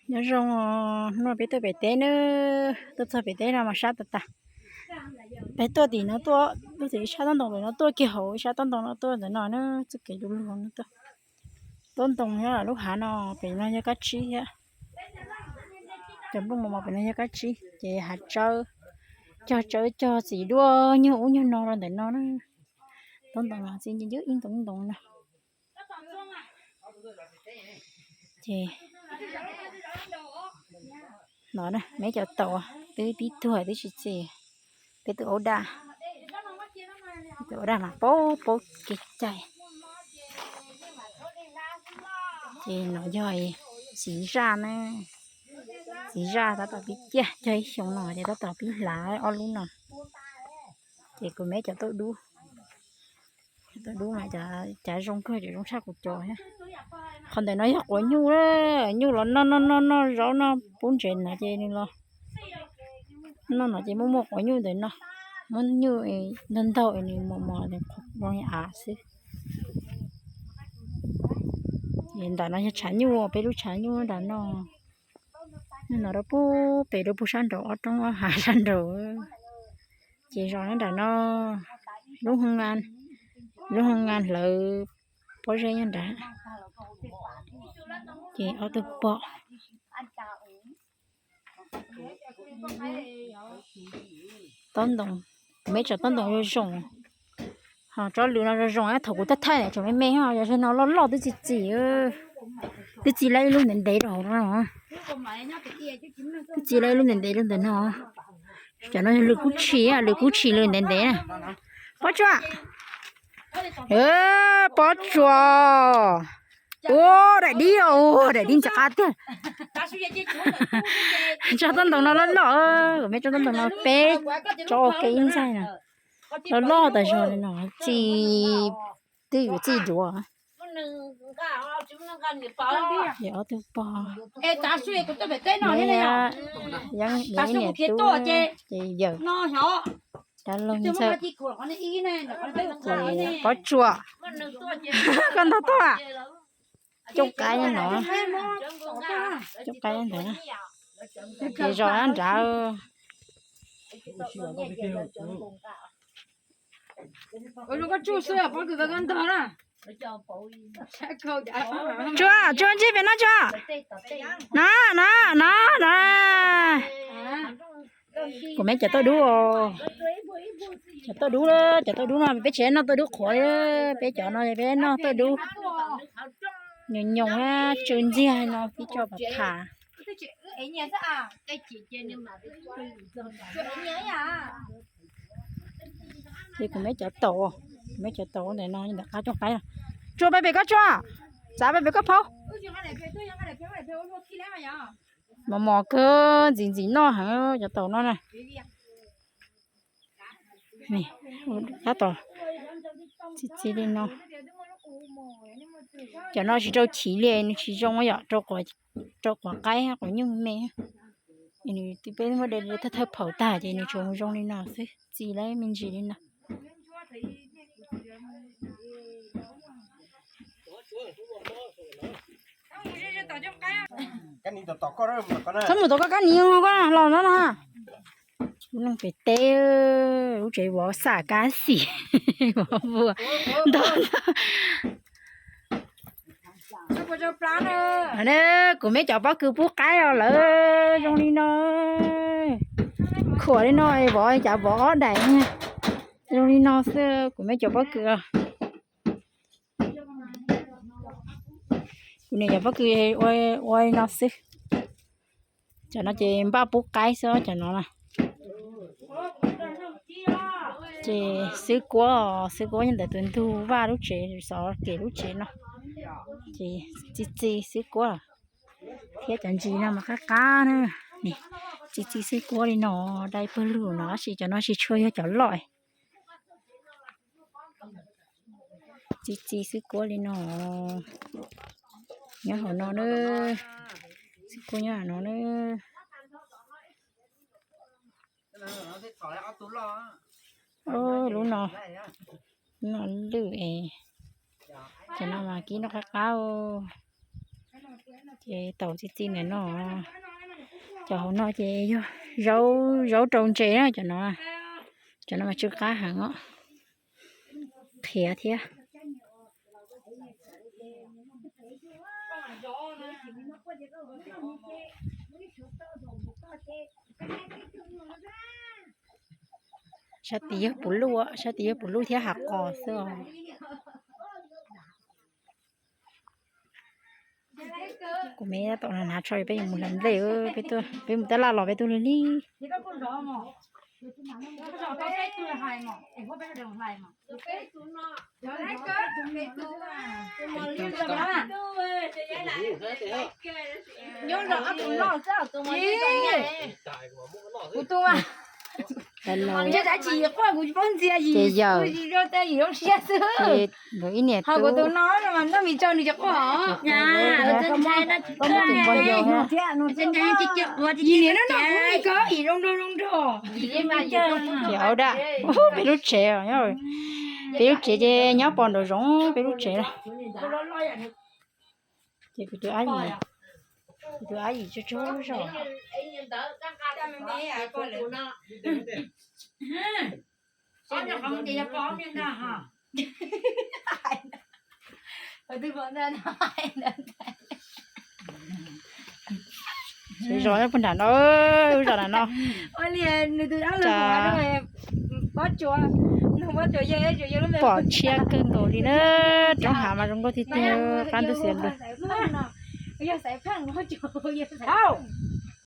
Nyob zoo, hnub no peb tuaj pem teb na, tuaj txog pem teb no mas sab tas tas. Peb tuaj tim no tuaj, tuaj tim ib sab tsob ntoo pem no tuaj kiag hauv ib sab tsob ntoo no tuaj ntawm no na, txoj kev luv luag no tuaj. Tsob ntoo nyob lub hav no, pem no yog kab tsib thiab. Cov nplooj mos mos pem no yog kab tsib, ces hav tsawb, cog tsawb cog txiv duaj nyuag ub nyuag no rau ntawm no na. Tsob ntoo no txi ncw ncw ib ntoo ib ntoo no. Ces no na, meb cov taum twb pib tuag twb tsis txi, peb tus aub daj, tus aub daj mas paub paub kev cai. Ces no yog txiv zaj na, txiv zaj tab tom pib ciaj, cog ib xyoo no ces tab tom pib hlav ob lub no. Ces kuv meb cov taum dub, taum dub mas cav zoo kawg, zoo tshaj kuv cov thiab. Qhov ntawm no yog quav nyuj, nyuj los noj noj noj noj zaub noj pub ntsev no ces nws los noj no ces muaj muaj quav nyuj ntawm no, muab nyuj ntau ntau nws mos mos qhov zoo av xwb. Nram no yog tshav nyuj, peb lub tshav nyuj nram no, no rau pub pem rau pug sab nraud ob roob ob hav sab nraud. Ces zos nyob nram no, lub hoo, lub hoo hlawv pob zeb nyob nrad. Ces ob tug pog, tob ntoo, kuv meb tso tob ntoo zoo zoo, ho tsob lws no zoo zoo, thaum kuv thaij thaij tseem me me, yog no loj loj twb txi txiv, twb txi lawm ib lub ntev ntev rau hauv no, twb txi lawm ib lub ntev ntev rau ntawm no. Cov no yog lws kub tshis, lws kub tshis lws ntev ntev na. Pob tsuas, pob tsuas, ua daim dib, ua daim dib ntxim qab tiag. Tsob tob ntoo no loj loj, kuv meb tsob tob ntoo no peb tsob ua ke ib ntxaig no, loj loj tas zog li no, txi, twb yuav txi duav. Ces ob tug pog, yeeb niam tub, ces yawm, dab laug ntxawm, ces pob tsuas, koj ntog tuaj, cooj qaib no, cooj qaib ntawd, ces zos nrad. Tsuas, tsuas ntsib pem no tsuas. No, no, no, no. Kuv meb cov taum dub, cov taum dub, cov taum dub no peb tsis noj taum dub qhuav li, peb cov no peb noj taum dub nyoos nyoos, tsw ntxiag no peb tso pas tham. Ces kuv meb cov taum, kuv meb cov taum ntawm no ntawm qab cooj qaib no. Tsuas pais pem koj tsuas, txav pais pem koj phauj. Mos mos kawg, ntxim ntxim noj heev cov taum no na. Tab tom txi txi li no. Cov no tsis rau chiv li, nws tsis zoo yom, rau quav qaib quav nyuj me. Nws twb peb muab de thawj thawj phaum tag ces nws tsuas zoo li no xwb, txi lawm me ntsis li no. Txhob mus tom koj kab nis los no no. Lub neej pem teb, lub tsev vov xam kab xim, vov vuas ntog. Kuv meb cov pob kws pub qaib os lawm zoo li no. Khuam li no vov cas vov ob daim zoo li no xwb kuv meb cov pob kws. Kuv niam cov pob kws ua li no xwb. Cov no ces npaj pub qaib xwb cov no na. Ces xwb kuab, xwb kuab nyob ntawm tus ntug vaj lub tsev, xov kem lub tsev no. Ces txi txi xwb kuab thiab cov ntsis no mas qab qab na. Txi txi xwb kuab li no, dai pawg lug no tab sis cov no tsis tshua yog cov loj. Txi txi xwb kuab li no, nyob hauv no na, xwb kuab nyob hauv no na. Lub no, lub no lwj es, cov no mas kib noj qab qab. Ces tau txi txiv ntawm no, cov hauv no ces yog zaub, zaub rau ntses na cov no. Cov no mas tsw qab heev os, qhiav thiab. Sab tid yog puv luj, sab tid yog puv luj thiab hav qos xwb os. Kuv me tab tom hnav tsho, peb yuav mus hlais nplej, peb mus tab laj los peb tuaj lig lig. Kuv tus, ces yawm, ces nkawd ib niam tub, tus pog yau, ces hauv dab, peb lub tsev, peb lub tsev ces nyob pom nraum zoov peb lub tsev na. Ces kuv tus ab yim, kuv tus ab yim tsuag tsuag zog. Zos nyob puag nram no, zos nram no. Pom tshiab kawg nkaus li na. Roob hav mas zoo nkauj tiag tiag, qab ntuj xiav lug.